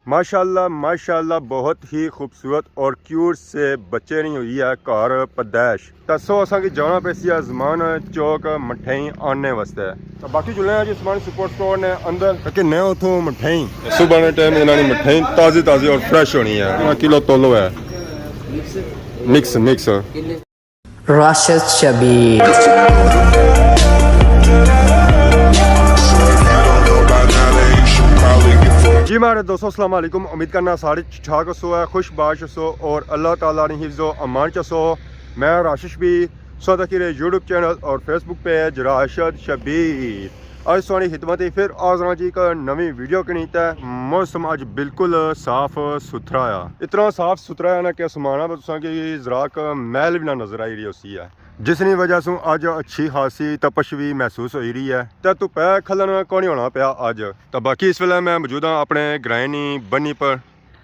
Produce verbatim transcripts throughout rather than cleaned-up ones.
ماشاءاللہ، ماشاءاللہ، بہت ہی خوبصورت اور کیوٹ سے بچے نی ہوئی ہے گھر پیدائش۔ تے سو اساں کی جانا پیسی ہے زمان چوک مٹھائی آننے واسطے۔ تے باقی جلنے آں جی عثمانی سپر سٹور نے اندر۔ کہ نئے اتھوں مٹھائی۔ صبح نے ٹائم انہاں نی مٹھائی تازی تازی اور فریش ہونی ہے۔ انہاں کلو تولو ہے۔ مکس، مکس۔ راشد شبیر۔ جی مہاڑے دوستو، السلام علیکم۔ امید کرنا سارے ٹھیک ٹھاک ہسو ہے، خوش باش ہسو اور اللہ تعالیٰ نی حفظ و امان چ ہسو۔ میں راشد شبیر، سو تکی رہے یوٹیوب چینل اور فیس بک پیج راشد شبیر۔ اج تساں نی خدمت اچ پھر حاضر ہاں جی ایک نویں ویڈیو کنی۔ تے موسم اج بالکل صاف ستھرا آ، اتنا صاف ستھرا آ نا کہ سمانا میں تساں کی ذرا ک میل وی نہ نظر آئی رہی ہوسی ہے، جس نی وجہ سوں اج اچھی خاصی تپش وی محسوس ہوئی رہی ہے۔ تے دھپے کھلن کونی ہونا پیا اج۔ تے باقی اس ویلے میں موجود ہاں اپنے گرائیں نی بنی پر۔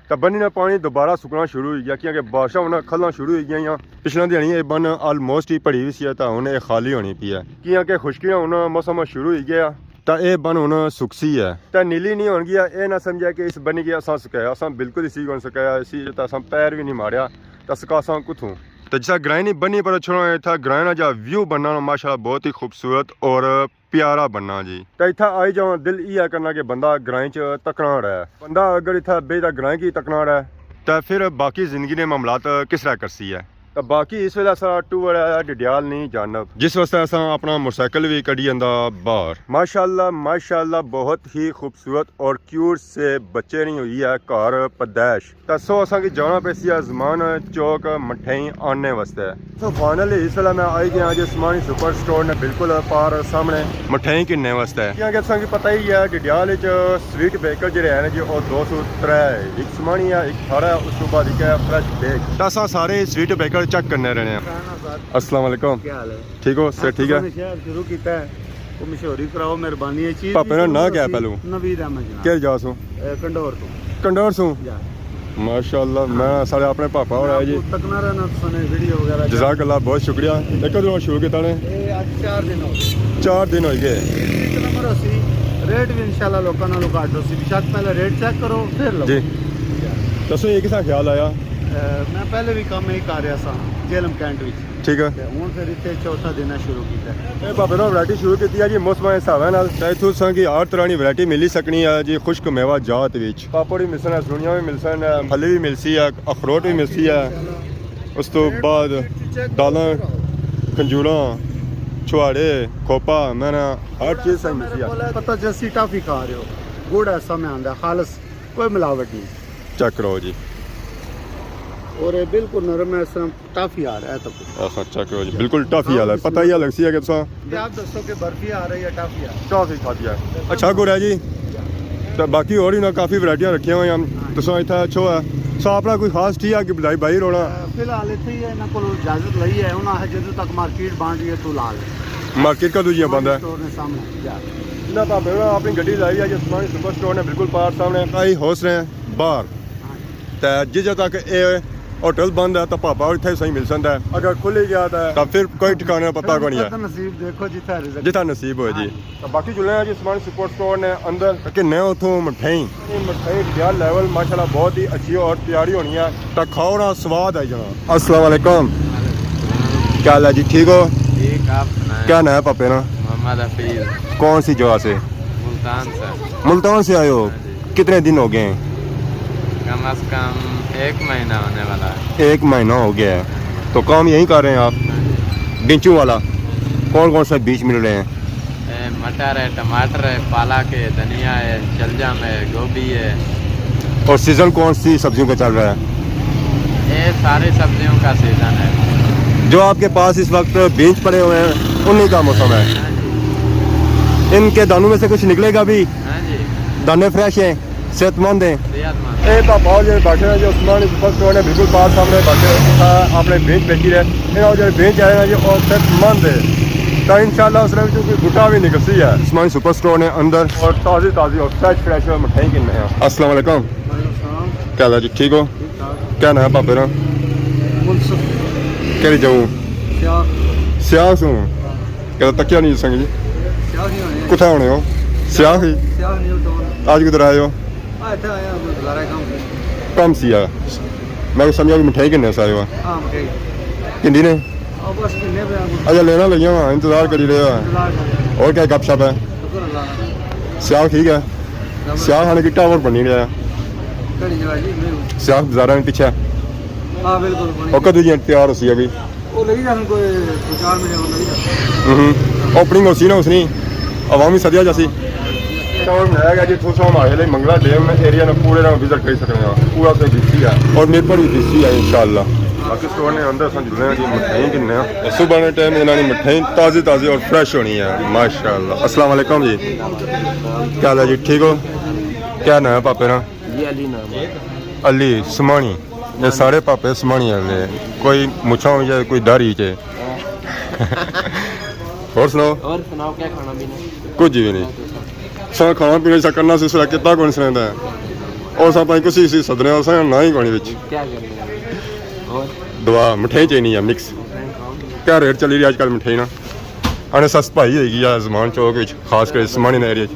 تے بنی نا پانی دوبارہ سکنا شروع ہوئی گیا، کیونکہ بارشاں ہن کھلنا شروع ہوئی گئیاں۔ پچھلے دیہاڑی اے بن آلموسٹ ہی بھری ہوئی سی تے ہن اے خالی ہونی پئی ہے، کیونکہ خشکی ہن موسم شروع ہوئی گیا۔ تے اے بن ہن سکسی ہے تے نیلی نہیں ہون گیا۔ اے نہ سمجھیا کہ اس بنی کی اساں سکایا، اساں بالکل اسی کون سکایا، اسی تے اساں پیر وی نہیں ماریا، تے سکاساں کتھوں؟ تے جسا گرائیں نی بنی پر چھوڑو، اتھا گرائیں نا جا ویو بننا نا ماشاءاللہ بہت ہی خوبصورت اور پیارا بننا جی۔ تے اتھا آئی جاواں، دل ایہا کرنا کہ بندہ گرائیں چ تکنا رہے۔ بندہ اگر اتھا بہی تے گرائیں کی تکنا رہے، تے پھر باقی زندگی نے معاملات کس طرح کرسی ہے؟ تے باقی اس ویلے اساں ٹور ہے ڈڈیال نی جانب، جس واسطے اساں اپنا موٹرسائیکل وی کڈی آندا باہر۔ ماشاءاللہ، ماشاءاللہ، بہت ہی خوبصورت اور کیوٹ سے بچے نی ہوئی ہے گھر پیدائش۔ تے سو اساں کی جانا پیسی ہے زمان چوک مٹھائی آننے واسطے۔ سو فائنلی اس ویلے میں آئی گیا جی عثمانی سپر سٹور نے بالکل پار سامنے مٹھائی کننے واسطے۔ کیونکہ تساں کی پتہ ہی ہے ڈڈیال وچ سویٹ بیکر جڑے ہیں جی، او دو سو ترے ہے، ایک عثمانی ہے، ایک تھارا ہے، اس تو بعد ایک ہے فریش بیک۔ تے اساں سارے سویٹ بیکر چیک کرنے رہنے ہیں۔ السلام علیکم۔ کیا حال ہے؟ ٹھیک ہو؟ صحت ٹھیک ہے؟ تساں نے شہر شروع کیتا ہے، وہ مشہوری کراؤ، مہربانی ہے۔ چیز پاپے نا ناں کیا ہے پہلو؟ نوید احمد جناب۔ کہڑی جا سوں؟ اے، کنڈور تو۔ کنڈور سوں؟ جا۔ ماشاءاللہ، میں سارے اپنے پاپا ہور آئے جی۔ تکنا رہنا تساں نے ویڈیو وغیرہ۔ جزاک اللہ، بہت شکریہ۔ ایک دن شروع کیتا نے؟ اے اج چار دن ہو گئے۔ چار دن ہو گئے۔ ایک نمبر ہوسی، ریٹ بھی انشاءاللہ لوکاں نالوں گھٹ ہوسی۔ بیشک پہلے ریٹ چیک کرو، پھر لو۔ جی۔ دسو، یہ کسا خیال آیا؟ اے، میں پہلے بھی کم یہی کر رہا سا، جہلم کینٹ وچ۔ ٹھیک ہے۔ تے ہن پھر اتھے چوتھا دینا شروع کیتا ہے۔ اے بابے نا ورائٹی شروع کیتی ہے جی موسم دے حسابے نال۔ تے اتھوں تساں کی ہر طرح نی ورائٹی ملی سکنی ہے جی، خشک میوہ جات وچ۔ پاپڑ وی ملسن، سنیاں وی ملسن، پھلی وی ملسی ہے، اخروٹ وی ملسی ہے۔ اس تو بعد دالاں، کھنجوراں، چھوہاڑے، کھوپا، مینا، ہر چیز تساں کی ملسی ہے۔ پتہ چلسی ٹافی کھا رہے ہو، گڑ ایسا میں آندا ہے، خالص کوئی ملاوٹ نہیں۔ چیک کرو جی۔ اور یہ بالکل نرم ہے، اس طرح ٹافی آ رہا ہے تک۔ آہا، چیک کرو جی، بالکل ٹافی آ رہا ہے۔ پتہ ہی لگسی ہے کہ تساں۔ یہ آپ دسو کہ برفی آ رہی ہے، ٹافی آ رہی ہے؟ ٹافی کھادی ہے۔ اچھا گڑ ہے جی۔ تے باقی ہور انہاں کافی ورائٹیاں رکھیاں ہوئیاں۔ تساں اتھا اچھو ہے۔ سو اپنا کوئی خاص ٹی ہے کہ بھلائی بھائی رونا؟ فی الحال اتھے ہی ہے، انہاں کولوں اجازت لئی ہے، انہاں آخیا جدوں تک مارکیٹ بن رہی ہے تو لا لے۔ مارکیٹ کدوں جیاں بند ہے؟ سٹور نے سامنے۔ جا۔ انہاں بھاوے نا اپنی گڈی لائی ہے جی عثمانی سپر سٹور نے بالکل پار سامنے۔ آئی ہوسٹ نے باہر۔ تے جس جگہ تک اے ہوٹل بند ہے تو پاپا اتھے ہی صحیح مل سکتا ہے۔ اگر کھلی گیا تو، تو پھر کوئی ٹھکانے کا پتہ کوئی نہیں ہے۔ نصیب دیکھو جتھا رزق۔ جتھا نصیب ہوئے جی۔ ہاں جی۔ تو باقی جلنے ہیں جی عثمانی سپر سٹور نے اندر۔ کہ نئے اتھوں مٹھائی۔ یہ مٹھائی ڈڈیال لیول ماشاءاللہ بہت ہی اچھی اور پیاری ہونی ہے۔ تو کھاؤ نا سواد آئی جانا۔ السلام علیکم۔ کیا حال ہے جی، ٹھیک ہو؟ ٹھیک، آپ سنائیں؟ کیا نام ہے پاپے نا؟ محمد حفیظ۔ کون سی جگہ سے؟ ملتان سے۔ ملتان سے آئے ہو؟ ہاں جی۔ کتنے دن ہو گئے ہیں؟ کم از کم ایک مہینہ ہونے والا ہے۔ ایک مہینہ ہو گیا ہے۔ تو کام یہیں کر رہے ہیں آپ؟ ہاں جی۔ بیجوں والا؟ کون کون سے بیج مل رہے ہیں؟ اے، مٹر ہے، ٹماٹر ہے، پالک ہے، دھنیا ہے، شلجم ہے، گوبھی ہے۔ اور سیزن کون سی سبزیوں کا چل رہا ہے؟ یہ ساری سبزیوں کا سیزن ہے۔ جو آپ کے پاس اس وقت بیج پڑے ہوئے ہیں، انہیں کا موسم ہے؟ ہاں جی۔ ان کے دانوں میں سے کچھ نکلے گا بھی؟ ہاں جی۔ دانے فریش ہیں؟ صحت مند ہیں۔ صحت مند۔ اے پاپا جی بیٹھے ہیں جی عثمانی سپر سٹور نے بالکل پاس سامنے بیٹھے ہیں۔ اپنے بیج بیچی رہے ہیں۔ انہاں جڑے بیج آئے ہیں جی، او صحت مند ہے۔ تو انشاءاللہ اس نے وچوں کوئی بوٹا بھی نکلسی ہے۔ عثمانی سپر سٹور نے اندر اور تازی تازی اور فریش فریش مٹھائی کننے ہیں۔ السلام علیکم۔ وعلیکم السلام۔ کیا حال ہے جی؟ ٹھیک ہو؟ ٹھیک ٹھاک۔ کیا نام ہے پاپے نا؟ منصف۔ کہڑی جاؤں؟ سیاہ۔ سیاہ سوں؟ کیا تکیا نہیں سنگ جی؟ سیاہ نہیں ہونے۔ کتھا ہونے ہو؟ سیاہ ہی؟ سیاہ نہیں ہوتا ہونا۔ آج کدھر آئے ہو؟ اتھے آیا، کوئی گزارا کم۔ کم سی آ۔ میں سمجھا کہ مٹھائی کنے سارے وا۔ ہاں، مٹھائی۔ کندی نے؟ آ، بس کنے پہ آ۔ اچھا، لینا لگیا وا، انتظار کری رہے وا۔ انتظار کر رہے۔ اور کیا گپ شپ ہے؟ شکر اللہ کا۔ سیاح ٹھیک ہے؟ سیاح خانے کی ٹاور بنی رہا ہے۔ گھڑی جگہ جی، میں سیاح بازاراں میں پیچھے۔ ہاں، بالکل، بنی۔ اور کدوں جی تیار ہو سی ابھی؟ وہ لگی جانا کوئی دو چار مہینے اور لگی جانا۔ ہوں۔ اوپننگ ہو سی نا اس نی، عوامی سدیا جاسی۔ اور بنایا گیا جی، تھوسا ماہے لئی منگلا ڈیم ایریا نا پورے نا وزٹ کری سکنے ہاں۔ پورا تے بی سی ہے اور میر پر بھی بی سی ہے انشاءاللہ۔ باقی سٹور نے اندر اساں جلنے ہاں جی، مٹھائیاں گھننے ہاں۔ صبح نے ٹائم انہاں نی مٹھائی تازی تازی اور فریش ہونی ہے ماشاءاللہ۔ السلام علیکم جی، کیا حال ہے جی؟ ٹھیک ہو؟ کیا نام ہے پاپے نا؟ جی، علی نام ہے۔ علی سمانی۔ یہ سارے پاپے سمانی والے، کوئی مچھاں ہوئی جائے، کوئی داڑھی چے۔ اور سناؤ؟ اور سناؤ، کیا کھانا پینا؟ کچھ بھی نہیں۔ سا کھانا پینا سا کرنا سلسلہ کتا کون سنیندا ہے؟ اور سا پائی کسی سی صدرے اور سا نہ ہی کونی وچ۔ کیا کرنا ہے؟ اور؟ دعا، مٹھائی چاہیے نہیں ہے، مکس۔ کیا ریٹ چلی رہی آج کل مٹھائی نا؟ آنے سس پائی ہوئی گئی ہے زمان چوک وچ، خاص کر سمانی ایریا چ۔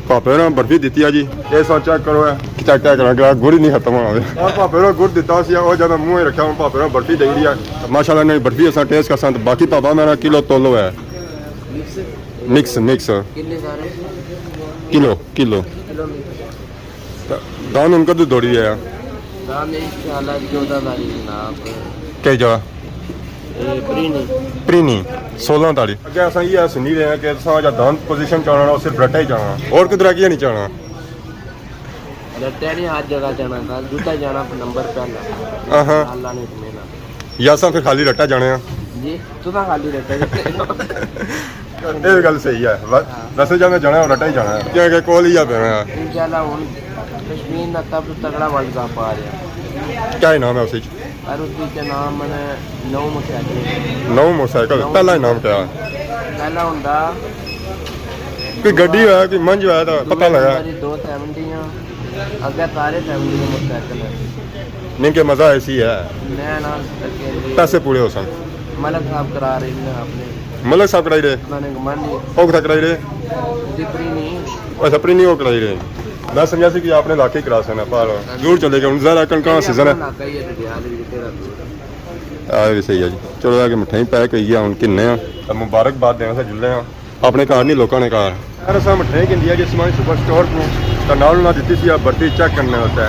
پاپے نے برفی دیتی ہے جی، اے سا چیک کرو، ہے چیک کیا کرا، گلا گڑ ہی نہیں ختم ہونا۔ اور پاپے نے گڑ دیتا سی، وہ جب منہ ہی رکھا، ہوں پاپے نے برفی دے دی ہے۔ ماشاءاللہ، نہیں برفی اساں ٹیسٹ کرساں، تو باقی پاپا میرا کلو تولو ہے۔ مکس، مکس۔ کلے سارے؟ کلو، کلو۔ کلو مکس۔ دان ہن کدوں دوڑی آیا؟ دان انشاءاللہ چودہ تاریخ جناب۔ کئی جگہ؟ اے پرینی۔ پرینی، سولہ تاریخ۔ اگے اساں یہ سنی رہے ہیں کہ اساں جا دان پوزیشن چاہنا، صرف رٹا ہی چاہنا، اور کدھر کیا نہیں چاہنا؟ رٹا نہیں، ہر جگہ جانا تھا، جتھا جانا نمبر پہلا۔ ہاں ہاں۔ اللہ نے اطمینان۔ یا اساں پھر خالی رٹا جانے ہاں؟ جی، تساں خالی رٹا جانے ہو۔ یہ گل صحیح ہے۔ و-، ہاں۔ ویسے جانا جانا ہے، رٹا ہی جانا ہے۔ کیا کہ کول ہی آ پینا ہے۔ انشاءاللہ ہن کشمیر نا سب تو تگڑا ورلڈ کپ آ رہا ہے۔ کیا انعام ہے اس وچ؟ اور اس وچ انعام میں نو موٹرسائیکل۔ نو موٹرسائیکل؟ نو۔ پہلا انعام کیا؟ پہلا ہوندا کوئی گڈی ہویا، کوئی منج ہویا تو پتہ لگا۔ دو سیونٹی ہیں، اگے سارے سیونٹی کے موٹرسائیکل ہیں۔ نہیں کہ مزہ ایسی ہے۔ میں نا اکیلے۔ پیسے پورے ہو سن۔ ملک صاحب کرا رہے ہیں اپنے۔ ملک صاحب کرائی رہے؟ انہوں نے گمانی۔ او کتھا کرائی رہے؟ جپری نہیں۔ اچھا، پرینی او کرائی رہے۔ میں سمجھا سی کہ اپنے علاقے ہی کرا سکنا، پر دور چلے گئے۔ ہن ظاہر ہے کنکاں سیزن ہے۔ علاقہ ہی ہے، ڈڈیال بھی تیرا دور ہے۔ آ بھی صحیح ہے جی۔ چلو، آ کے مٹھائی پیک ہوئی ہے، ہن کنے آں۔ تے مبارکباد دینا سے جلے آں۔ اپنے گھر نہیں، لوکاں نے گھر۔ یار، اساں مٹھائی گھندی ہے جس میں سپر سٹور کو، تے نال انہاں دتی سی آ برفی چیک کرنے واسطے۔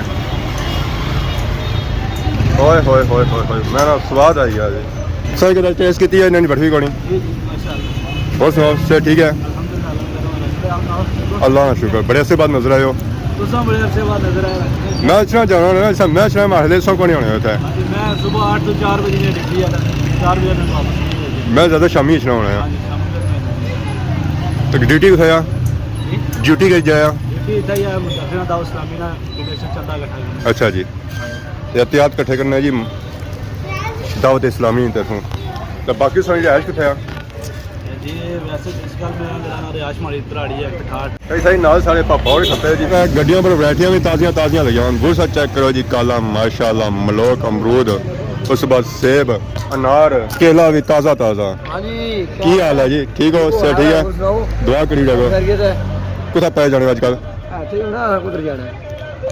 ہوئے ہوئے ہوئے ہوئے ہوئے، میرا سواد آئی گیا جی۔ سر، کدھر ٹیسٹ کیتی ہے انہاں دی برفی کونی؟ جی، جی، ماشاءاللہ۔ اور سناؤ، صحت ٹھیک ہے؟ الحمدللہ، الحمدللہ۔ اللہ کا شکر، بڑے عرصے بعد نظر آئے ہو۔ تساں بڑے عرصے بعد نظر آئے ہو۔ میں اچھنا جانا نا، اسا میں اچھنا محلے سو کونی ہونے ہوتا ہے۔ ہاں جی، میں صبح آٹھ تو چار بجے نے ڈیوٹی ہے، چار بجے میں واپس۔ میں زیادہ شامی اچھنا ہونا ہے۔ ہاں جی، شام کو میں۔ تو ڈیوٹی کتھے آ؟ جی؟ ڈیوٹی کتھے جایا؟ ڈیوٹی اتھا ہی ہے، مدرسے نا دعوت اسلامی نا ڈونیشن چندہ اکٹھا کرنا۔ اچھا جی۔ احتیاط کٹھے کرنا جی، دعوت اسلامی نی طرفوں۔ تے باقی ساری رہائش کتھے آ؟ جی، ویسے جس گل میں جناب رہائش ماڑی دراڑی ہے، اٹھ کھاٹ۔ کئی ساری نال سارے پاپا ہوری کھپے جی۔ گڈیاں پر ورائٹیاں بھی تازیاں تازیاں لگیاں ہوئیاں۔ گڑ سا چیک کرو جی، کالا ماشاءاللہ، ملوک، امرود، اس بعد سیب، انار، کیلا بھی تازہ تازہ۔ ہاں جی، کی حال ہے جی؟ ٹھیک ہو؟ صحت ٹھیک ہے؟ اور سناؤ؟ دعا کری رہو۔ خیریت ہے؟ کتھا پے جانے ہو اج کل؟ ایتھے ہی ہونا، کدھر جانا ہے؟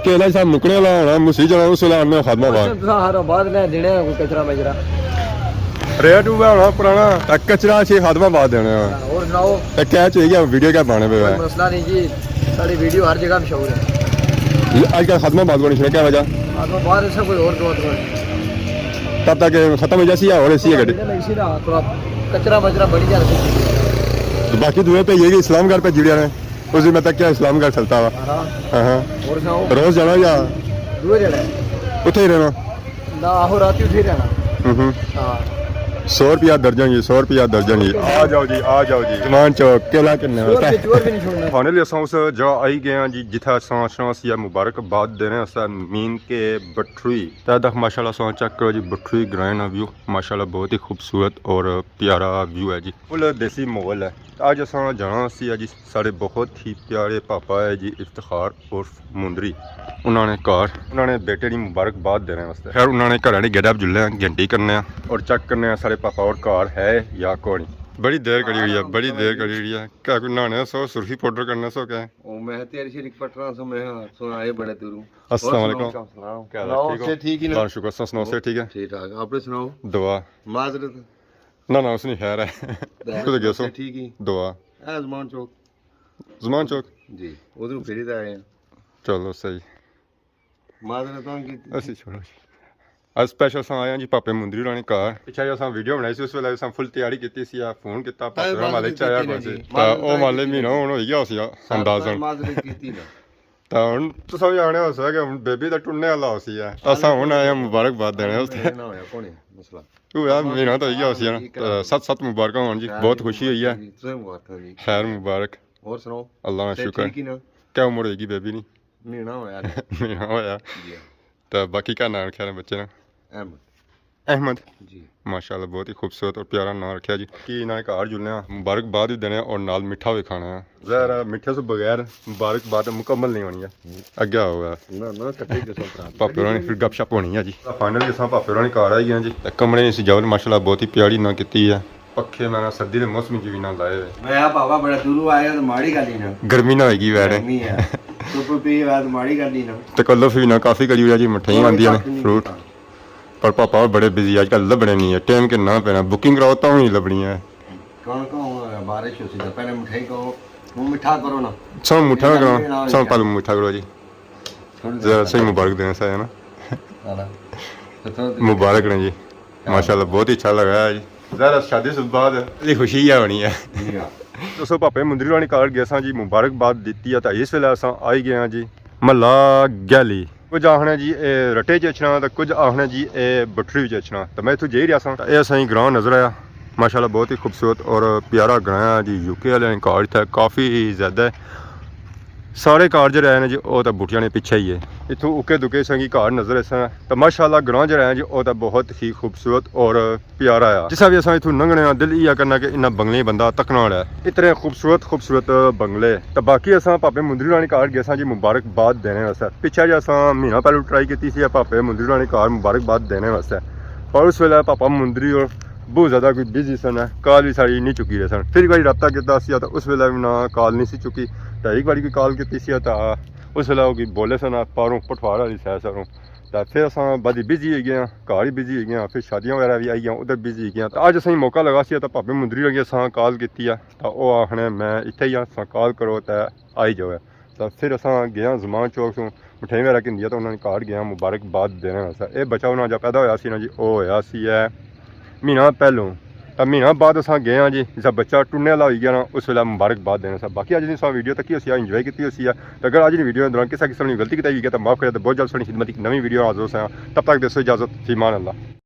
کیلا صاحب مکنے والا ہونا، مسی جانا، اس ویلے آنے خدمہ آباد۔ اچھا، تساں ہر آباد لے دینے آ کوئی کچرا مچرا۔ ریٹ ہوئے ہونا پرانا، تے کچرا اسی خدمہ آباد دینے آ۔ ہاں، اور سناؤ؟ تے کیا چاہیے، ویڈیو کیا پانے پے کوئی ہے؟ مسئلہ نہیں جی، ساڑی ویڈیو ہر جگہ مشہور ہے۔ اج کل خدمہ آباد کو نہیں سنا، کیا وجہ؟ خدمہ آباد ایسا کوئی اور دوست نہیں۔ تب تک ختم ہو جاسی یا اور ایسی ہے گڈی؟ نہیں، اسی طرح تھوڑا کچرا مچرا بڑی جاسی۔ تو باقی دوئے پہ یہ کہ اسلام گڑھ پہ جڑیا نے۔ اس دن میں تک کیا اسلام گڑھ چلتا ہوا؟ ہاں۔ ہاں۔ اور سناؤ؟ روز جانا یا؟ روز جانا ہے۔ اتھے ہی رہنا؟ نہ، آہو، رات اتھے ہی رہنا۔ ہوں ہوں۔ ہاں۔ سو روپیہ درجن جی، سو روپیہ درجن جی۔ آ جاؤ جی، آ جاؤ جی۔ زمان چوک، کیلا کنے سو روپے چور بھی نہیں چھوڑنا۔ فائنلی اساں اس جگہ آئی گئے ہیں جی، جتھے اساں اچھنا سی مبارکباد دینے اساں مین کے بٹھروئی۔ تے دکھ ماشاءاللہ اساں چیک کرو جی، بٹھروئی گرائیں نا ویو ماشاءاللہ بہت ہی خوبصورت اور پیارا ویو ہے جی۔ فل دیسی ماحول ہے۔ اج اساں جانا سی جی، ساڑے بہت ہی پیارے پاپا ہے جی افتخار عرف مندری، انہاں نے گھر، انہاں نے بیٹے نی مبارکباد دینے واسطے۔ خیر، انہاں نے گھر نی گیٹ اپ جلنے آں، گھنٹی کرنے آں اور چیک کرنے آں ساڑے پاپا اور گھر ہے یا کونی۔ بڑی دیر کڑی ہوئی ہے، بڑی دیر کڑی ہوئی ہے۔ کیا کوئی نہانے سو، سرخی پاؤڈر کرنا سو کیا؟ او میں تیری شریک پٹنا سو، میں سو آئے بڑے دوروں۔ السلام علیکم۔ کیا حال ہے؟ ٹھیک ہو؟ ٹھیک ہی نا؟ اللہ شکر، سناؤ، صحت ٹھیک ہے؟ ٹھیک ٹھاک۔ اپنے سناؤ؟ دعا۔ معذرت۔ نہ نہ، اس نے خیر ہے۔ تو گیسو۔ ٹھیک ہی۔ دعا۔ اے زمان چوک۔ زمان چوک۔ جی، ادھروں پھری تے آئے ہیں۔ چلو صحیح۔ معذرت ہاں کی۔ اسی چھوڑو جی۔ اج سپیشل اساں آئے ہاں جی پاپے مندری ہوراں نے گھر۔ پچھے جے اساں ویڈیو بنائی سی، اس ویلے اساں فل تیاری کیتی سی، آ فون کیتا، پاپے ہوراں والے چایا کوئی سی۔ تے او والے مہینہ ہن ہوئی گیا ہوسی اندازاً۔ معذرت کیتی نا۔ تے ہن تساں وی آنے ہوسے کہ ہن بیبی تے ٹرنے والا ہوسی ہے۔ اساں ہن آئے ہاں مبارکباد دینے واسطے۔ نہ ہویا کوئی مسئلہ۔ تو یار مہینہ تو ہوئی گیا ہوسی نا۔ تے ست ست مبارکاں ہون جی، بہت خوشی ہوئی ہے۔ جی، تساں مبارکاں جی۔ خیر مبارک۔ اور سناؤ؟ اللہ نا شکر۔ ٹھیک ہی نا؟ کیا عمر ہوئے گی بیبی نی؟ مہینہ ہویا۔ مہینہ ہویا۔ جی۔ تے باقی کیا ناں رکھیا نے بچے نا؟ احمد۔ احمد؟ جی۔ ماشاءاللہ، بہت ہی خوبصورت اور پیارا ناں رکھیا جی۔ کہ انہاں نے گھر جلنے آں، مبارکباد وی دینے آں اور نال میٹھا وی کھانا ہے۔ ظاہر ہے میٹھے سے بغیر مبارکباد مکمل نہیں ہونی ہے۔ اگے آؤ یار۔ نہ، نہ، کٹھے ہی دسو بھرا۔ پاپے ہوراں نی پھر گپ شپ ہونی ہے جی۔ فائنلی اساں پاپے ہوراں نے گھر آئی گئے ہاں جی۔ تے کمرے نی سجاوٹ ماشاءاللہ بہت ہی پیاری ناں کیتی ہے۔ پکھے میں نہ سردی دے موسم چ وی نہ لائے ہوئے۔ میں آ بابا بڑا دوروں آیا تے ماڑی گل ہی نا۔ گرمی نہ ہوئی گی ویڑے۔ گرمی ہے۔ تو کوئی پی بعد ماڑی گل ہی نا۔ تکلف وی نہ کافی کری ہویا جی، مٹھائیاں آندیاں نے، فروٹ۔ پر پاپا بڑے بزی اج کل، لبھنے نہیں ہے۔ ٹائم کنا پینا، بکنگ کراؤ تاں وی نہیں لبھنی ہے۔ کون کون بارش ہو سی تے پہلے مٹھائی کو منہ میٹھا کرو نا۔ سو مٹھا کرو، سو پہلے منہ میٹھا کرو جی۔ ذرا صحیح مبارک دینا سا ہے نا۔ مبارک نے جی۔ ماشاءاللہ، بہت ہی اچھا لگا ہے جی۔ ظاہر ہے شادی سے بعد علی خوشی ہی ہونی ہے۔ جی ہاں۔ دوستو، پاپے مندری ہوراں نے گھر گئے ساں جی، مبارکباد دتی ہے، تے اس ویلے اساں آئی گئے ہاں جی محلہ گیلی۔ کچھ آخنے جی اے رٹے چ اچھنا، تے کچھ آخنے جی اے بٹری وچ اچھنا۔ تے میں اتھوں جائی رہیا ساں، تے اے اساں کی گراں نظر آیا۔ ماشاءاللہ، بہت ہی خوبصورت اور پیارا گراں ہے جی۔ یو کے والے نے گھر اتھے کافی زیادہ ہے۔ سارے گھر جیہڑے آئے نے جی، او تاں بوٹیاں نے پچھے ہی ہے۔ اتھوں اکے دکے اساں کی گھر نظر ایسا ہے۔ تے ماشاءاللہ، گراں جیہڑا ہے جی، او تاں بہت ہی خوبصورت اور پیارا ہے۔ جس ویلے اساں اتھوں لنگھنے آں، دل ایہا کرنا کہ انہاں بنگلیاں بندہ تکنا ہے۔ اتنے خوبصورت، خوبصورت بنگلے۔ تے باقی اساں پاپے مندری ہوراں نے گھر گئے ساں جی مبارکباد دینے واسطے۔ پچھے جے اساں مہینہ پہلے ٹرائی کیتی سی پاپے مندری ہوراں نے گھر مبارکباد دینے واسطے۔ پر اس ویلے پاپا مندری ہور بہت زیادہ کوئی بزی سن، کال وی ساڑی نہیں چکی رہے سن۔ پھر ایک باری رابطہ کیتا سی تے اس ویلے انہاں کال نہیں سی چکی۔ تے ایک باری کوئی کال کیتی سی تے اس ویلے او کوئی بولے سن، پاروں پٹھوار والی سائیڈ ساروں۔ تے پھر اساں بعدی بزی ہوئی گئے آں، گھر ہی بزی ہوئی گئے آں، پھر شادیاں وغیرہ وی آئی گیاں، ادھر بزی ہوئی گئے آں۔ تے اج اساں کی موقع لگا سی تے پاپے مندری لگے اساں کال کیتی ہے، تے او آخنے میں اتھے ہی آں، تساں کال کرو تے آئی جاؤ۔ تے پھر اساں گئے آں زمان چوک سوں مٹھائی وغیرہ گھندی ہے، تے انہاں نے گھر گئے آں مبارکباد دینے واسطے۔ اے بچہ انہاں جا پیدا ہویا سی نا جی، او ہویا سی ہے مہینہ پہلوں۔ تے مہینہ بعد اساں گئے آں جی، جس بچہ ٹرنے والا ہوئی گیا نا، اس ویلے مبارکباد دینے سا۔ باقی اج نی تساں ویڈیو تکی ہوسی ہے، انجوائے کیتی ہوسی ہے۔ تے اگر اج نی ویڈیو دے دوران کسے قسم نی غلطی کیتی ہوئی ہے تے معاف کرے، تے بہت جلد تساں نی خدمت اچ نویں ویڈیو حاضر ہوساں۔ تب تک دیسو اجازت، فی امان اللہ۔